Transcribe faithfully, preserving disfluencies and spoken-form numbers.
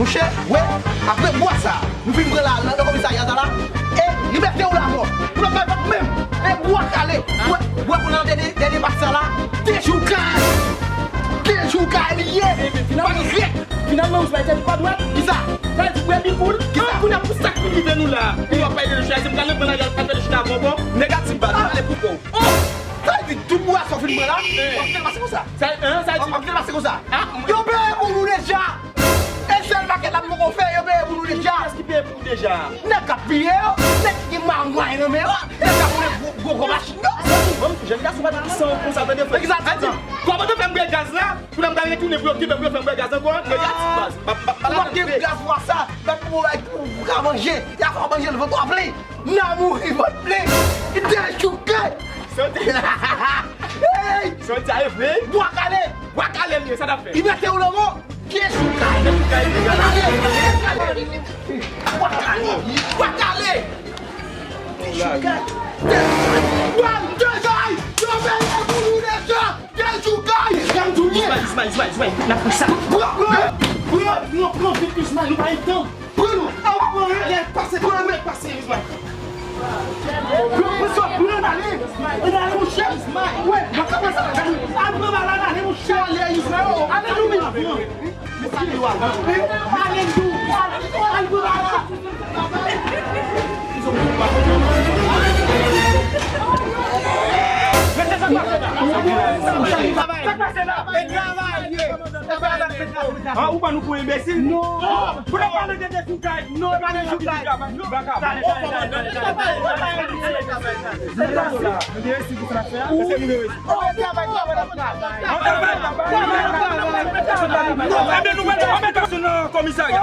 Monchè, wè, apre bwa sa, nou fin pran la, nan komisarya sa la, e li mete w la ankò. Ou pa bay vòt menm. E bwa kale. Wè, wè, pou nan dènye, dènye pati sa la, dejoukay. Dejoukay li ye. Finalman, finalman, ou bay tèt pa dwat. Kisa? Sa di bwè bipoul. Kisa? Kounye a pou sa k rive nou la. Ou ap bay de chwazi, m pral pran la, y ap fè de chita bonbon. Negatif, ba, ale pou kò. Oh! Sa di tout bwa sa w fin pran la, w ap fè l pase konsa. Sa, hein, sa di. W ap fè l pase konsa. Yo peye pou nou deja. E sèl makèt la m poko fè, yo peye pou nou deja. Kiyès ki peye pou nou deja? Nèg k ap piye yo, nèg ki gen mamay nan men yo, nèg k ap boule gwo, gwo, gwo machin yo. Jèn gason pa t ki san konsa, tande frè. Men kisa, di, kòman te fè m bwè gaz la, pou lè m ta retounen pou yo kenbe m, pou yo fè m bwè gaz ankò, negatif, baz. M ap, m ap, m ap pale avè l vre. Ou ap gen gaz pou sa, bat pou, pou, pou ka manje, y a fè w manje l vant w ap plen. N a mouri vant plen. Dejoukay. Santi. Hey! Santi a evre. Bwa kale. Bwa kale l ye, sa n ap fè? Li mete w nan mo. Dejoukay. Dejoukay li ye. Bwa kale. Bwa kale. Bwa kale. Dejoukay. Dejoukay. Yo peye pou nou deja. Dejoukay. Ismaël, Ismaël, Ismaël, Ismaël, n ap pran sa. Pran, pran, pran, pran, pran vit, Ismaël, nou pa gen tan. Pran nou! An, pran, pran, pase, pran, pase, Ismaël. Pran, pran sa, pran, ale! Ann ale, monchè! Wè, mwen ka pase la, gade. Al pran bal la, ale, monchè! Ale, Ismaël! Ale, nou menm, pran! Ale, nou! Ale, al pran bal la! Sa k pase la? E travay ye! An, ou pran nou pou enbesil? Non. Pou nou pale de dejoukay. Non, pa dejoukay. Ebyen, nou pral mete sou nan komisarya.